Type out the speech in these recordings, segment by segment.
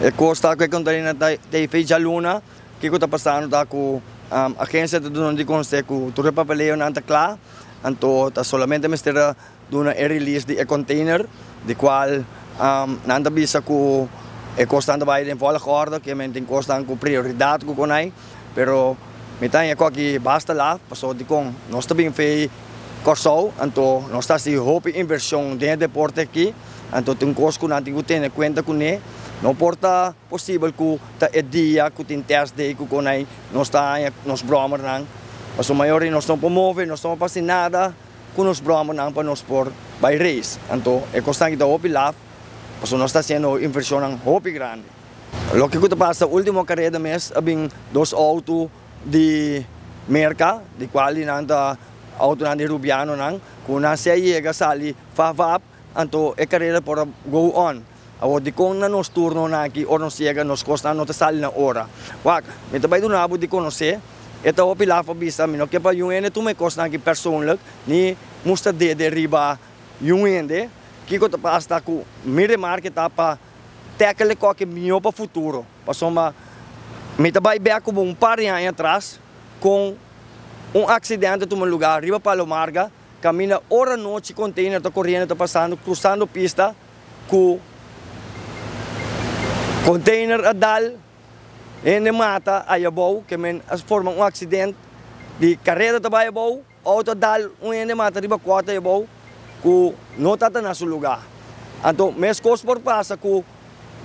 E kos ta ku e container ta ta e fecha luna, kiko ta pasando ta ku agensia ta duna di konosé ku tur e papeleonan ta kla, anto ta solamente mester a duna e release di e container, di kual nan ta bisa ku e kosnan ta bai den volgorde, ke men tin kosnan ku prioridat ku konai, pero mi ta haña ku aki basta laf, pasobra dikon nos ta bin fei Kòrsou, anto nos ta hasi hopi invershon den e deporte aki, anto tin kos ku nan tin ku tene kuenta kuné, no por ta posibel ku ta e dia ku tin test day ku konai nos ta haña nos bròmernan, pasobra mayoria nos no por move, nos no por hasi nada. Ku nos bròmernan pa nos por bai reis. Anto e kosnan aki ta hopi laf, pasobra nos ta hasiendo invershonnan hopi grandi. Loke ku ta pasa ultimo kareda mes a bin dos outo di Merka, di kual di nan ta outonan di rubianonan, ku nan si a yega sali fafap, anto e kareda por a go on. Awor dikon na nos turnonan aki ora nos yega nos kosnan no ta sali na ora? Wak, mi ta bai duna bo di konosé, e ta hopi laf pa bisa, mi no ke pa yun hende tuma e kosnan aki persoonlijk, ni mustra dede riba yun hende. Kiko ta pasa ta ku mi remarke ta pa tackle e koke mihó pa futuro, pasobra mi ta bai bek komo un par di aña atras kon un aksidente a tuma lugar riba Palo Marga, kaminda ora nochi container ta koriendo ta pasando krusando pista. Ku container a dal hende mata ayabou ke men a forma un accident di careda ta bai abou auto a dal un hende mata riba cuota ayabou ku no tata na su lugar anto mescos por pasa ku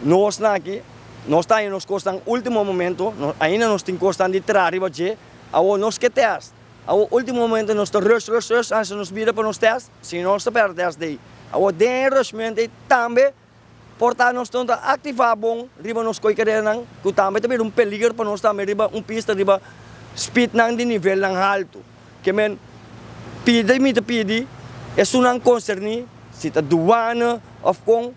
nos nan aki nos ta haña nos cosnan ultimo momento ainda nos tin cosnan di traha riba dje awor nos ke test. Awor ultimo momento nos ta rush rush rush hasi nos bida pa nos test, si nos ta perde test dei. Awor den e rushment ei tambe por ta nos no ta activa bon riba nos koe careranan cu tambe ta bira un peliger pa nos tambe riba un pista riba speednan di nivelnan halto. Ke men pidi mi ta pidi esunnan concerni si ta douane of con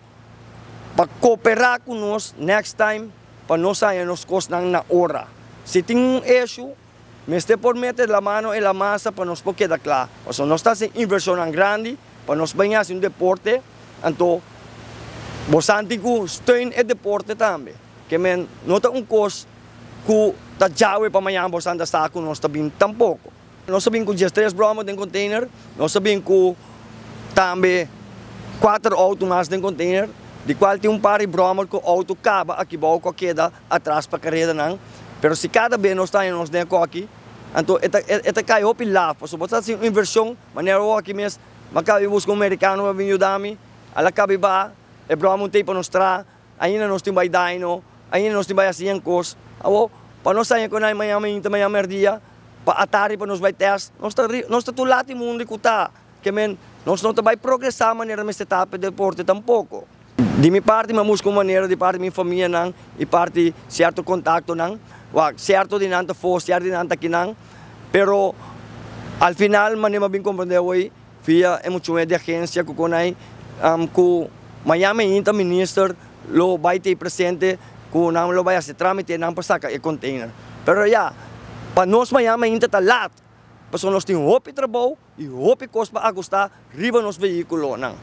pa coopera cu nos next time pa nos haña nos cosnan na ora. Si tin un issue. Mester por mete la mano en la masa pa nos por keda kla. Pasobra nos ta hasi invershonnan grandi pa nos bin hasi un deporte, anto bo sa tin ku steun e deporte tambe. Ke men no ta un kos ku ta djawe pa mañana bo sa ta sa ku nos ta bin tampoko. Nos ta bin ku diestres bròmer den container, nos ta bin ku tambe kuater outo mas den container, di kual tin un par di bròmer ku outo kaba aki bou ku a keda atras pa karedanan, pero si kada be nos ta haña nos den koki, anto e ta e ta kai hopi laf, pasobra bo ta hasi un invershon, manera awor aki mes, mi a kabi buska un merikano pa bin yuda mi, al a kabi baha, e broma un tei pa nos traha, ainda nos tin bai dyno, ainda nos tin bai hasi yen kos, awor pa nos haña ku nan mañana mainta, mañana merdia, pa atardi pa nos bai tèst, nos ta nos ta tur lati mundu ku ta, ke men nos no ta bai progresá manera mester ta pa e deporte tampoko. Di mi parti mi a busca un manera di parti mi famianan y parti cierto contactonan, wak cierto di nan ta fo, cierto di nan ta kinan, pero al final manera mi a bin comprende awey via e muchawe di agencia cu con ay cu mañana mainta minister lo bay tey presente cu nan lo bay haci tramitenan pa saca e container. Pero ya, pa nos mañana mainta ta laat, pasobra nos tin hopi trabou y hopi cos pa agusta riba nos vehiculonan.